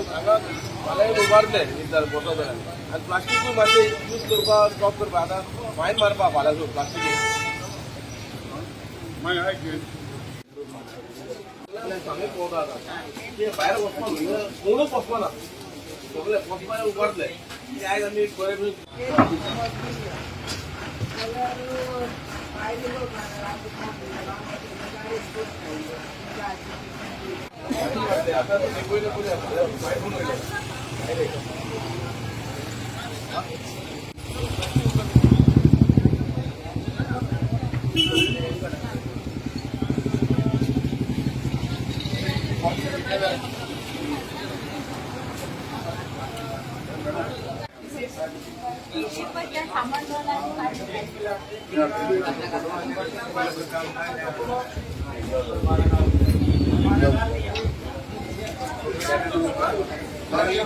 हांगा फाल्यां उबारले बसो जाल्यार आनी प्लास्टिकूय मातशें यूज करपा स्टॉप करपा. आतां फायन मारपा फाल्यांसून प्लास्टिक. सांगूंक पळोवता आतां ते भायर वचपा, कोणूच वचपाना, सगळे वचपा उबारले. ते आयज आमी बरे भशेन. आता ते पयले पयले भायर कोण वयले.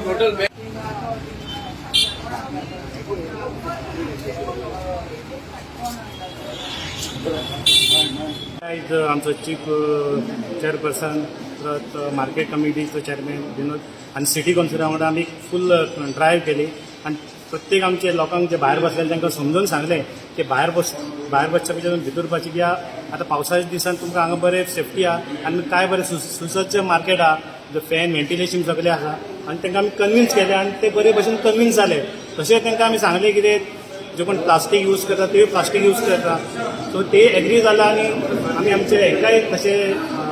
टोटल. आयज आमचो चीफ चेअरपर्सन, परत मार्केट कमिटीचो चेअरमॅन विनोद आनी सिटी कावन्सिलरा वांगडा आमी फूल ड्रायव्ह केली आनी प्रत्येक आमचे लोकांक जे भायर बसलेले तांकां समजून सांगलें की भायर बसच्या पेक्षा तुमी भितर वचपाची, कित्याक आतां पावसाच्या दिसान तुमकां हांगा बरें सेफ्टी आहा आनी काय बरें सुसज्ज मार्केट आहा, फॅन, व्हेंटिलेशन सगळें आसा. आनी तांकां आमी कन्विन्स केलें आनी ते बरे भशेन कन्विन्स जाले. तशें तांकां आमी सांगलें कितें, जे कोण प्लास्टीक यूज करता ते प्लास्टीक यूज करता, सो ते एग्री जाला. आनी आमी आमचे हेंकाय तशें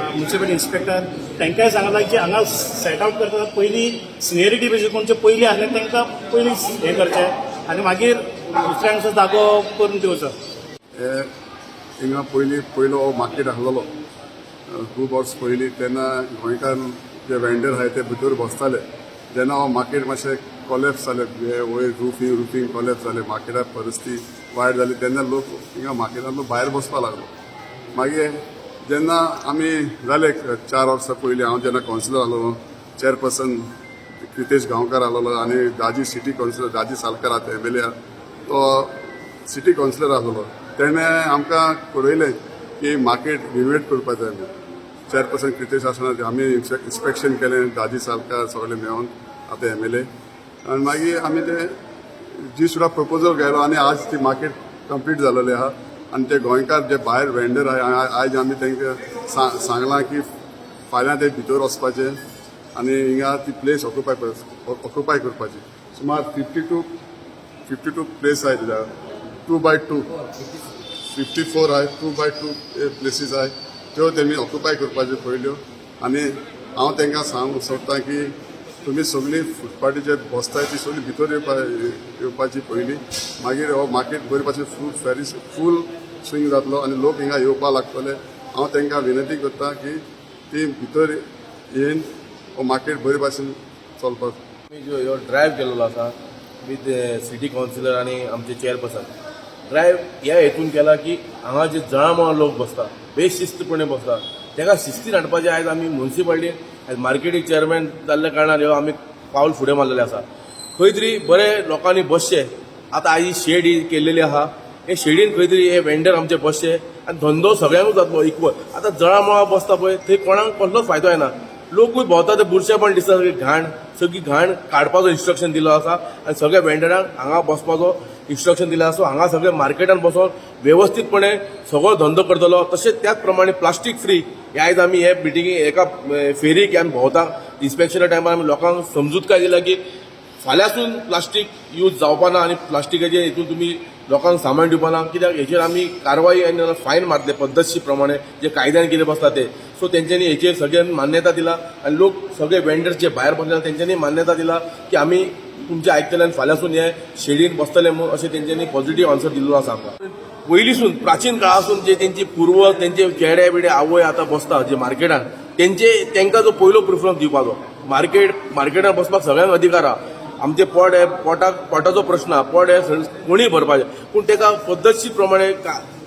म्युन्सिपल इन्स्पेक्टर तांकांय सांगलां की हांगा सेट आवट करता पयलीं सिनियरिटी बेजीस कोणचे पयलीं आसले तांकां पयलीं हें करचें आनी मागीर दुसऱ्यांक असो जागो करून दिवचो. हे हिंगा पयलीं पयलो हो मार्केट आसलेलो खूब वर्स पयलीं, तेन्ना गोंयकार जे वेंडर आहाय ते भितर बसताले. जेन्ना हो मार्केट मातशें कॉलेप्स जालें, हे वयर रुफींग कॉलेप्स जालें, मार्केटार परिस्थिती वायट जाली, तेन्ना लोक हिंगा मार्केटांतलो भायर बसपाक लागलो. मागीर जेन्ना आमी जाले 4 वर्सां पयलीं, हांव जेन्ना कावन्सिलर आसलो, चेअरपर्सन क्रितेश गांवकार आसलेलो आनी दाजी सिटी कावन्सिलर दाजी सालकार, आतां एमएलए, तो सिटी कावन्सिलर आसलेलो, तेणें आमकां कळयलें की मार्केट रिनोवेट करपा जाय म्हणून. चेअरपर्सन क्रितेश आसतना आमी इन्स्पेक्शन केलें, दाजी सालकार सगळे मेळोन, आतां एमएलए, आनी मागीर आमी ते जी सुद्दां प्रपोजल गेलो आनी आज ती मार्केट कंप्लीट जालेली आहा. आनी ते गोंयकार जे भायर वेंडर आहा, आयज आमी तांकां सांगलां की फाल्यां ते भितर वचपाचे आनी हिंगा ती प्लेस ऑक्युपाय करपाची. सुमार 52 प्लेस आहाय तिका, 2 बाय 2, 54 आहाय, 2 बाय 2 प्लेसीस आहाय, त्यो तेमी ऑक्युपाय करपाच्यो पयल्यो. आनी हांव तांकां सांगूंक सोदतां की तुमी सगळीं फुटपाटीचेर बसताय ती सगळी भितर येवपाची पयलीं, मागीर हो मार्केट बरे भाशेन फूल फेरीस फूल स्विंग जातलो आनी लोक हिंगा येवपाक लागतले. हांव तांकां विनंती करता की ती भितर येवन हो मार्केट बरे भाशेन चलपाक. आमी जो ह्यो ड्रायव्ह केलेलो आसा विथ सिटी कावन्सिलर आनी आमचे चेअरपर्सन, ड्रायव्ह ह्या हेतून केला की हांगा जे जळामळा लोक बसता, बेशिस्तपणे बसता, ताका शिस्तीन हाडपाचें. आयज आमी मुन्सिपालिटीन आयज मार्केटीक चेअरमॅन जाल्ल्या कारणान ह्यो आमी पावल फुडें मारलेलें आसा. खंय तरी बरे लोकांनी बसचें. आतां आयज शेड ही केल्लेली आहा, हे शेडीन खंय तरी हे वेंडर आमचे बसचे आनी धंदो सगळ्यांकूच जातलो इक्वल. आतां जळामळा बसता पळय, थंय कोणाक कसलोच फायदो येना. लोकूय भोंवता ते बुरशेपण दिसता. सगळी घाण, सगळी घाण काडपाचो इन्स्ट्रक्शन दिलो आसा आनी सगळ्या वेंडरांक हांगा बसपाचो इन्स्ट्रक्शन दिलें आसा. हांगा सगळे मार्केटान बसोन वेवस्थीतपणे सगळो धंदो करतलो. तशेंच त्याच प्रमाणे प्लास्टीक फ्री हे आयज आमी हे मिटिंगे एका फेरीक आमी भोंवता. इन्स्पेक्शना टायमार आमी लोकांक समजूत काय दिला की फाल्यांसून प्लास्टीक यूज जावपा ना आनी प्लास्टिकाचे हितून तुमी लोकांक सामान दिवपा ना, कित्याक हेचेर आमी कारवाई आनी फायन मारतले पद्दतशीर प्रमाणे जे कायद्यान कितें बसता ते. सो तेंच्यांनी हेचेर सगळ्यांनी मान्यता दिला आनी लोक सगळे वेंडर्स जे भायर बसले तेंच्यांनी मान्यता दिला की आमी तुमचे आयकतले आनी फाल्यांसून हे शेडीन बसतले म्हणून, अशें तेंच्यांनी पॉझिटिव्ह आन्सर दिल्लो आसा आमकां. पयलींसून प्राचीन काळासून जे तेंचे पूर्वज, तेंचे चेडे बिडे, आवय आतां बसता जे मार्केटान, तेंचे तेंकां जो पयलो प्रिफरन्स दिवपाचो. मार्केटान बसपाक सगळ्यांक अधिकार आहा. आमचे पोट हे पोटाक पोटाचो प्रश्न आहा. पोट हे कोणीय भरपाचें, पूण तेका पद्दतशीर प्रमाणे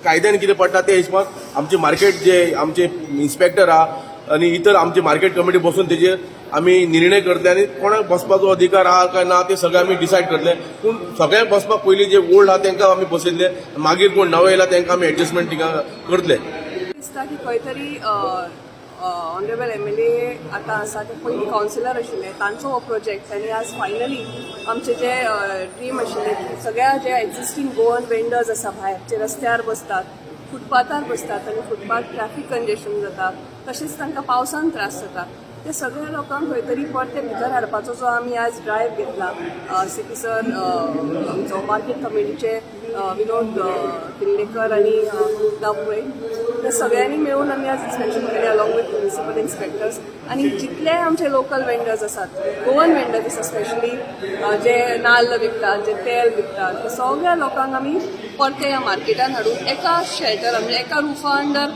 कायद्यान कितें पडटा ते हिशोबान आमचे मार्केट जे आमचे इन्स्पेक्टर आहा. आनी इतर आमची मार्केट कमिटी बसून तेजेर आमी निर्णय करतले आनी कोणाक बसपाचो अधिकार आहा काय ना ते सगळे आमी डिसायड करतले. पूण सगळ्यांक बसपाक पयलीं जे ओल्ड आहा तांकां आमी बसयतले, मागीर कोण नवे येयला तांकां आमी एडजस्टमेंट थिंगा करतले. दिसता की खंय तरी ऑनरेबल एमएलए आतां आसा ते पयलीं कावन्सिलर आशिल्ले, तांचो हो प्रोजेक्ट आनी आज फायनली आमचे जे ड्रीम आशिल्ले की सगळ्या जे एक्झिस्टींग गोवन वेंडर्स आसा भायर, जे रस्त्यार बसतात, फुटपाथार बसतात आनी फुटपाथ ट्रॅफिक कंजेशन जाता, तशेंच तांकां पावसान त्रास जाता, ते सगळ्या लोकांक खंय तरी परते भितर हाडपाचो जो आमी आज ड्रायव्ह घेतला, सीपी सर, आमचो मार्केट कमिटीचे विनोद किल्लेकर आनी दाबुळे, त्या सगळ्यांनी मेळून आमी आज इन्स्पेक्शन केलें अलॉंग विथ म्युनिसिपल इन्स्पेक्टर्स. आनी जितले आमचे लोकल वेंडर्स आसात, गोवन वेंडर्स आसा, स्पेशली जे नाल्ल विकतात, जे तेल विकतात, ते सगळ्या लोकांक आमी परते ह्या मार्केटान हाडून एका शेल्टर म्हणजे एका रुफा अंडर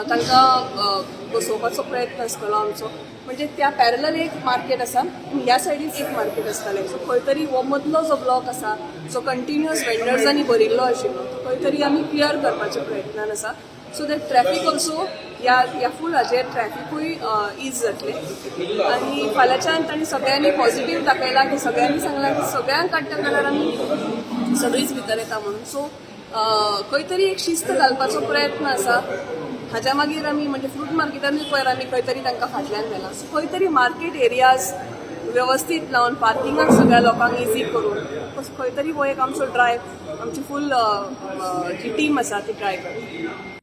तांकां बसोवपाचो प्रयत्न आसतलो आमचो. म्हणजे त्या पॅरलल एक मार्केट आसा आनी ह्या सायडीन एक मार्केट आसतलें. सो खंय तरी हो मदलो जो ब्लॉक आसा, जो कंटिन्युअस वेंडर्सांनी भरिल्लो आशिल्लो, तो खंय तरी आमी क्लियर करपाच्या प्रयत्नान आसा, सो that traffic also ह्या ह्या फूल हाजेर ट्रॅफिकूय is जातलें. आनी फाल्यांच्यान तांणी सगळ्यांनी पॉझिटीव दाखयला की सगळ्यांनी सांगलां की सगळ्यांक काडटा जाल्यार आमी सगळींच भितर येता म्हणून. सो खंय तरी एक शिस्त घालपाचो प्रयत्न आसा. हाज्या मागीर आमी म्हणजे फ्रूट मार्केटानूय पयर आमी खंय तरी तांकां फाटल्यान व्हेलां. सो खंय तरी मार्केट एरियाज व्यवस्थीत लावन, पार्किंगाक सगळ्या लोकांक इजी करून, खंय तरी हो एक आमचो ड्रायव, आमची फूल जी टीम आसा ती ट्राय करता.